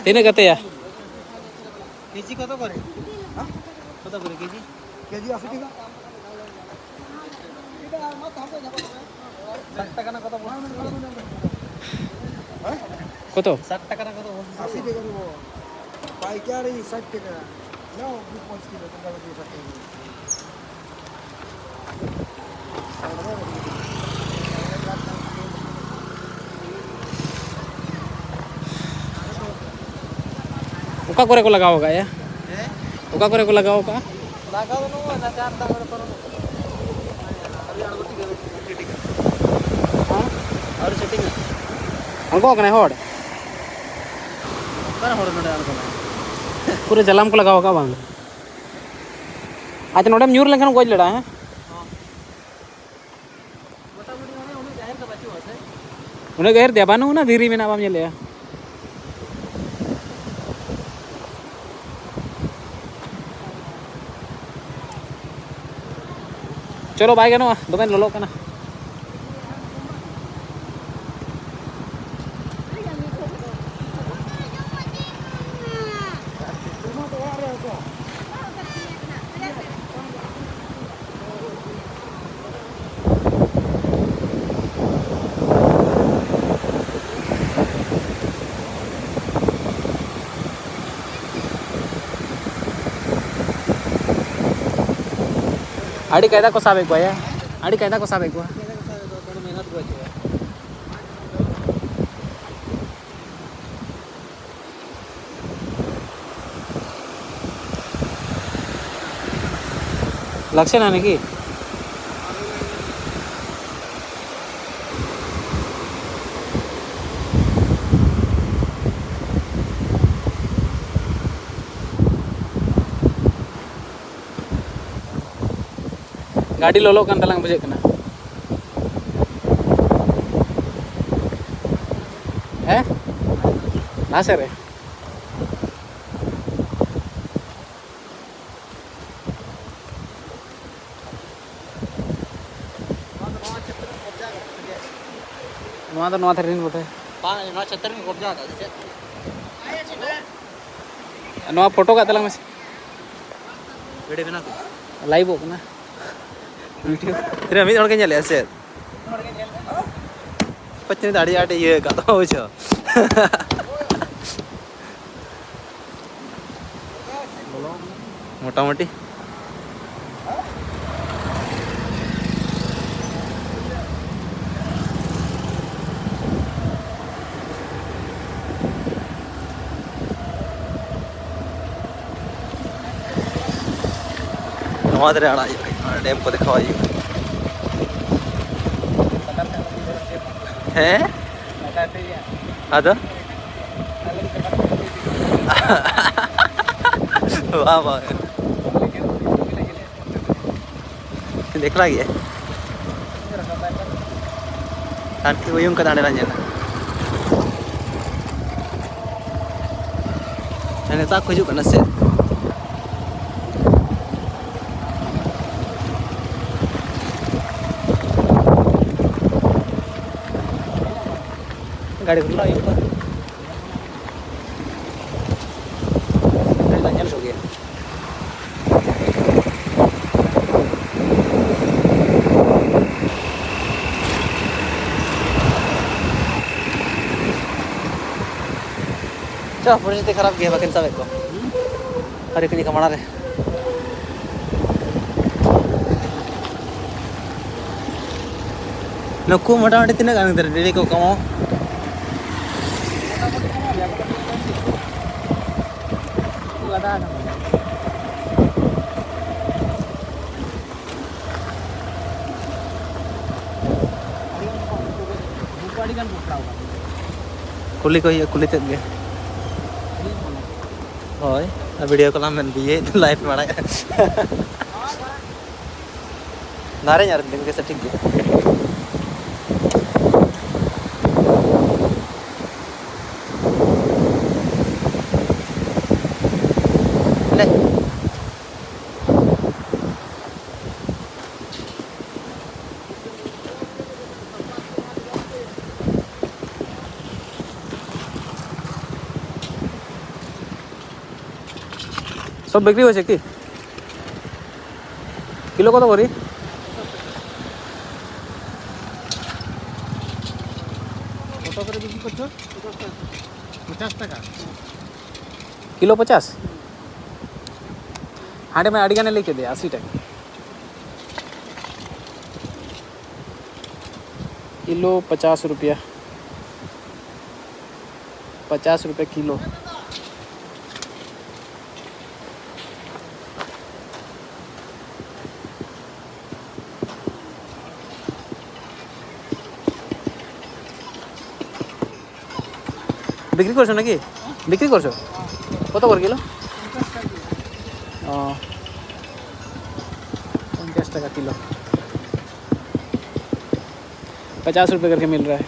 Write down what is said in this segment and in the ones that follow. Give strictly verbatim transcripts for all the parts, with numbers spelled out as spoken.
ᱛᱤᱱᱟᱹᱜ ᱠᱟᱛᱮᱭᱟ? ᱠᱮᱡᱤ ᱠᱚᱛᱚ ᱠᱚᱨᱮ? ᱠᱚᱛᱚ ᱠᱚᱨᱮ ᱠᱮᱡᱤ? ᱠᱮᱡᱤ ᱟᱥᱤ ᱴᱟᱠᱟ᱾ ᱥᱟᱴ ᱴᱟᱠᱟ ᱨᱮᱱᱟᱜ ᱠᱚᱛᱚ ᱵᱚᱞ? ᱠᱚᱛᱚ? ᱥᱟᱴ ᱴᱟᱠᱟ ᱨᱮᱱᱟᱜ ᱠᱚᱛᱚ ᱵᱚᱞ? ᱟᱥᱤ ᱴᱟᱠᱟ ᱨᱮᱱᱟᱜ ᱵᱚᱞ᱾ ᱯᱟᱭᱠᱟᱨᱤ ᱥᱟᱴ ᱴᱟᱠᱟ᱾ ᱱᱟᱣ, ᱫᱩ ᱯᱟᱸᱪ ᱠᱤᱞᱳ, ᱛᱚᱵᱮ ᱫᱩ ᱥᱟᱴ ᱴᱟᱠᱟ᱾ ᱚᱠᱟ ᱠᱚᱨᱮ ᱠᱚ ᱞᱟᱜᱟᱣ ᱟᱠᱟᱫᱼᱟ? ᱚᱠᱟ ᱠᱚᱨᱮ ᱠᱚ ᱞᱟᱜᱟᱣ ᱟᱠᱟᱫᱼᱟ? ᱞᱟᱜᱟᱣ ᱫᱚ ᱱᱚᱜᱼᱚᱭ ᱱᱟ ᱪᱟᱨ ᱫᱟᱜ ᱠᱚᱨᱮ ᱯᱟᱨᱚᱢ᱾ ᱟᱹᱣᱨᱤ ᱟᱬᱜᱚ ᱴᱷᱤᱠᱟ, ᱥᱮᱴᱤᱝᱟ᱾ ᱟᱬᱜᱚ ᱠᱟᱱᱟᱭ ᱦᱚᱲ? ᱚᱠᱟᱨᱮ ᱦᱚᱲ ᱱᱚᱰᱮ ᱟᱬᱜᱚᱱᱟᱭ? ᱯᱩᱨᱟᱹ ᱡᱟᱞᱟᱢ ᱠᱚ ᱞᱟᱜᱟᱣ ᱟᱠᱟᱫᱼᱟ ᱵᱟᱝ? ᱟᱪᱪᱷᱟ, ᱱᱚᱰᱮᱢ ᱧᱩᱨ ᱞᱮᱱᱠᱷᱟᱱ ᱜᱚᱡ ᱞᱮᱲᱟ, ᱦᱮᱸ? ᱢᱚᱴᱟᱢᱩᱴᱤ ᱢᱟᱱᱮ ᱩᱱᱟᱹᱜ ᱜᱟᱹᱦᱤᱨ ᱫᱚ ᱵᱟᱹᱪᱩᱜᱼᱟ ᱥᱮ? ᱩᱱᱟᱹᱜ ᱜᱟᱹᱦᱤᱨ ᱫᱚ ᱵᱟᱹᱱᱩᱜ, ᱚᱱᱟ ᱫᱷᱤᱨᱤ ᱢᱮᱱᱟᱜᱼᱟ, ᱵᱟᱢ ᱧᱮᱞᱮᱜᱼᱟ? ᱪᱚᱞᱚ, ᱵᱟᱭ ᱜᱟᱱᱚᱜᱼᱟ, ᱫᱚᱢᱮ ᱞᱚᱞᱚᱜ ᱠᱟᱱᱟ᱾ ᱟᱹᱰᱤ ᱠᱟᱭᱫᱟ ᱠᱚ ᱥᱟᱵᱮᱫ ᱠᱚᱣᱟ ᱭᱟ, ᱟᱹᱰᱤ ᱠᱟᱭᱫᱟ ᱠᱚ ᱥᱟᱵᱮᱫ ᱠᱚᱣᱟ᱾ ᱞᱟᱜᱥᱮ ᱱᱟ ᱱᱟᱠᱤ? ᱜᱟᱹᱰᱤ ᱞᱚᱞᱚᱜ ᱠᱟᱱ ᱛᱟᱞᱟᱝ ᱵᱩᱡᱷᱟᱹᱜ ᱠᱟᱱᱟ᱾ ᱦᱮᱸ? ᱞᱟᱦᱟ ᱥᱮᱫ ᱨᱮ᱾ ᱱᱚᱣᱟ ᱫᱚ ᱱᱚᱣᱟ ᱫᱷᱟᱨᱮ ᱨᱮᱱ ᱵᱚᱴᱷᱮ᱾ ᱵᱟᱝ, ᱱᱚᱣᱟ ᱪᱷᱟᱛᱟ ᱨᱮᱧ ᱠᱚᱵᱽᱡᱟ ᱟᱠᱟᱫ ᱥᱮ ᱪᱮᱫ? ᱱᱚᱣᱟ ᱯᱷᱳᱴᱳ ᱠᱟᱜ ᱛᱟᱞᱟᱝ ᱢᱮᱥᱮ᱾ ᱵᱷᱤᱰᱤᱭᱳ ᱵᱮᱱᱟᱣ ᱠᱮᱫ᱾ ᱞᱟᱭᱤᱵᱷᱚᱜ ᱠᱟᱱᱟ᱾ ᱵᱷᱤᱰᱤᱭᱳ᱾ ᱛᱤᱱᱟᱹᱜ ᱢᱤᱫ ᱦᱚᱲ ᱜᱮ ᱧᱮᱞᱮᱜᱼᱟ ᱥᱮ? ᱯᱟᱪᱮ ᱫᱚ ᱟᱹᱰᱤ ᱟᱸᱴ ᱤᱭᱟᱹ ᱟᱠᱟᱫ ᱛᱟᱢᱟ, ᱵᱩᱡᱷᱟᱹᱣ᱾ ᱢᱚᱴᱟᱢᱩᱴᱤ᱾ ᱱᱚᱣᱟ ᱫᱷᱟᱨᱮ ᱟᱲᱟᱜ ᱦᱩᱭᱩᱜᱼᱟ, ᱰᱮᱢ ᱠᱚ ᱫᱮᱠᱷᱟᱣ ᱦᱩᱭᱩᱜᱼᱟ᱾ ᱦᱮᱸ? ᱟᱫᱚ? ᱵᱟᱝ, ᱵᱟᱝ᱾ ᱮᱠᱞᱟ ᱜᱮ᱾ ᱟᱨ ᱠᱤ ᱩᱭᱩᱝ ᱠᱟᱫᱟ ᱦᱟᱸᱰᱮ ᱧᱮᱞ᱾ ᱦᱮᱸ, ᱱᱮᱛᱟᱨ ᱠᱚ ᱦᱤᱡᱩᱜ ᱠᱟᱱᱟ ᱥᱮ? ᱜᱟᱹᱰᱤ ᱠᱚ ᱦᱩᱭᱩᱜ ᱠᱟᱱᱟ᱾ ᱧᱮᱞ ᱠᱚᱜᱮᱭᱟ᱾ ᱪᱚ, ᱯᱚᱨᱤᱥᱛᱷᱤᱛᱤ ᱠᱷᱟᱨᱟᱯ ᱜᱮᱭᱟ, ᱵᱟᱹᱠᱤᱱ ᱥᱟᱵᱮᱫ ᱠᱚ᱾ ᱟᱹᱰᱤ ᱠᱟᱹᱴᱤᱡ ᱠᱚ ᱢᱟᱲᱟᱝ ᱨᱮ᱾ ᱱᱩᱠᱩ ᱢᱚᱴᱟᱢᱩᱴᱤ ᱛᱤᱱᱟᱹᱜ ᱜᱟᱱ ᱠᱟᱛᱮ ᱰᱮᱞᱤ ᱠᱚ ᱠᱟᱢᱟᱣᱟ? ᱠᱩᱞᱤ ᱠᱚ ᱦᱩᱭᱩᱜᱼᱟ, ᱠᱩᱞᱤ ᱛᱮᱫ ᱜᱮ᱾ ᱦᱳᱭ, ᱟᱨ ᱵᱷᱤᱰᱤᱭᱳ ᱠᱚᱞᱟᱝ ᱢᱮᱱ ᱵᱤᱭᱮ ᱞᱟᱭᱤᱵᱷ ᱢᱟᱲᱟᱝ᱾ ᱱᱟᱨᱮᱧ ᱟᱨ ᱢᱤᱫ ᱫᱤᱱ ᱜᱮᱥᱮ ᱴᱷᱤᱠ ᱜᱮᱭᱟ᱾ ᱞᱮ᱾ সব বিক্রি হয়েছে কি? কিলো কত করি? কত করে বিক্রি করছো? পঞ্চাশ টাকা। কিলো পঞ্চাশ? হাটে মে আড়ি গানে লেখে দে আশি টাকা। কিলো পঞ্চাশ রুপিয়া। পঞ্চাশ রুপিয়া কিলো। বিক্রি করছো নাকি? বিক্রি করছো? কত করে কিলো? ও, পঞ্চাশ টাকা কিলো। पचास रुपये करके मिल रहा है।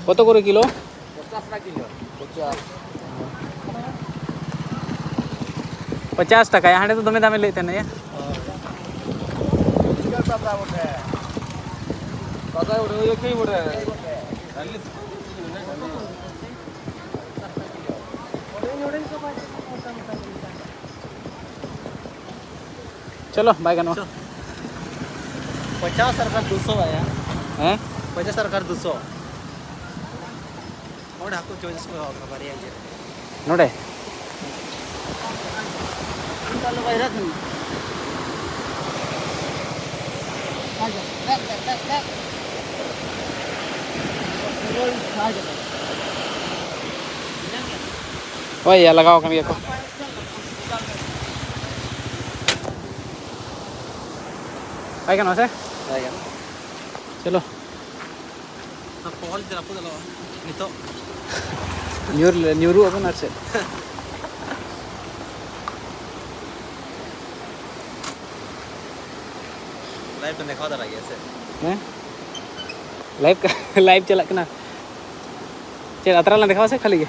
কত করে কিলো? পঞ্চাশ টাকা। ᱯᱚᱪᱟᱥ ᱴᱟᱠᱟ᱾ ᱦᱟᱸᱰᱮ ᱫᱚ ᱫᱚᱢᱮ ᱫᱟᱢᱮ ᱞᱟᱹᱭᱮᱫ ᱛᱟᱦᱮᱱᱟ ᱭᱟ᱾ ᱪᱚᱞᱚ, ᱵᱟᱭ ᱜᱟᱱᱚᱜᱼᱟ᱾ ᱯᱚᱪᱟᱥ ᱟᱨ ᱵᱟᱠᱷᱟᱱ ᱫᱩᱥᱚ ᱟᱭᱟ᱾ ᱦᱮᱸ? ᱯᱚᱪᱟᱥ ᱟᱨ ᱵᱟᱠᱷᱟᱱ ᱫᱩᱥᱚ᱾ ᱦᱚᱲ ᱦᱟᱹᱠᱩ ᱪᱚᱭᱮᱥ ᱠᱚ ᱮᱦᱚᱵ ᱟᱠᱟᱱᱟ ᱵᱟᱨᱭᱟ ᱤᱭᱟᱹ ᱨᱮ᱾ ᱱᱚᱰᱮ? ᱦᱳᱭ ᱭᱟ, ᱞᱟᱜᱟᱣ ᱟᱠᱟᱱ ᱜᱮᱭᱟ ᱠᱚ᱾ ᱵᱟᱭ ᱜᱟᱱᱚᱜᱼᱟ ᱥᱮ? ᱵᱟᱭ ᱜᱟᱱᱚᱜᱼᱟ᱾ ᱪᱚᱞᱚ᱾ ᱚᱱᱟ ᱯᱚᱦᱚᱞ ᱡᱩᱫᱤ ᱨᱟᱹᱯᱩᱫ ᱟᱞᱚᱜᱼᱟ ᱱᱤᱛᱚᱜ᱾ ᱧᱩᱨ ᱞᱮ-, ᱧᱩᱨᱩᱜ ᱟᱵᱚᱱ ᱟᱨ ᱪᱮᱫ᱾ ᱞᱟᱭᱤᱵᱷ ᱵᱮᱱ ᱫᱮᱠᱷᱟᱣ ᱫᱟᱲᱮᱭᱟᱜ ᱜᱮᱭᱟ ᱥᱮ? ᱦᱮᱸ? ᱞᱟᱭᱤᱵᱷ ᱠᱟ-, ᱞᱟᱭᱤᱵᱷ ᱪᱟᱞᱟᱜ ᱠᱟᱱᱟ᱾ ᱪᱮᱫ ᱟᱛᱨᱟ ᱞᱟᱝ ᱫᱮᱠᱷᱟᱣᱟ ᱥᱮ ᱠᱷᱟᱹᱞᱤ ᱜᱮ?